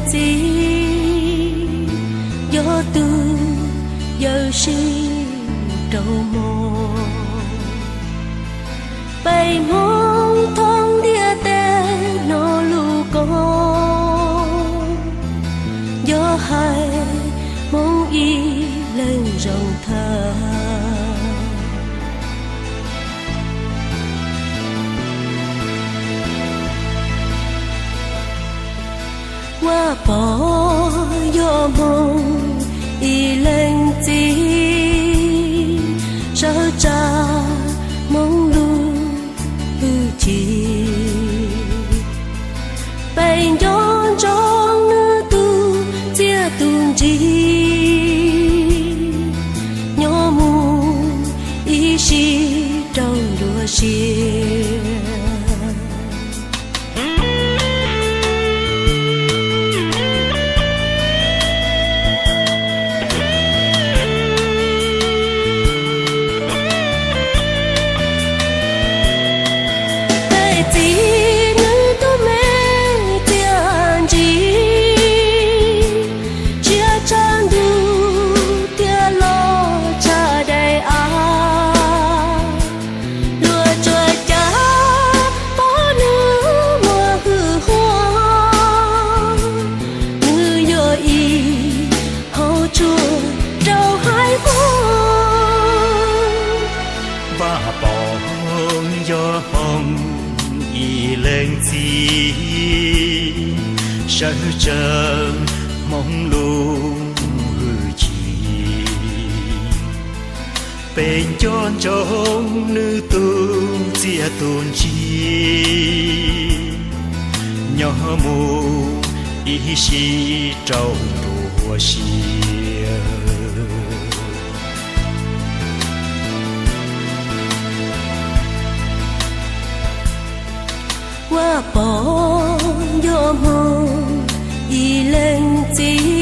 txiv, yog tus yawm sij rau hmo. Peb Hmoob thoob ntiaj teb hnov lus ko, yog hais Hmoob ib leeg zoo thawj. Vaj Pov yog Hmoob ib leeg txiv, sawv tsa Hmoob lub hwj chim. Peb nco ntsoov nws tus txiaj tus ntsig, nyob mus ib sij rau nruab siab. Peb txiv nws tus me txiaj ntsig, siab tshaj ntuj thiaj los tshaj daim av. Luag tsuas cav pom nws muaj hwj huam, nws yog ib hauv tsua rau haiv Hmoob. Vaj Pov yog Hmoob ib leeg txiv, sawv tsa Hmoob lub hwj chim. Peb nco ntsoov nws tus txiaj tus ntsig, nyob mus ib sij rau nruab siab. Vaj Pov yog Hmoob ib leeg txiv,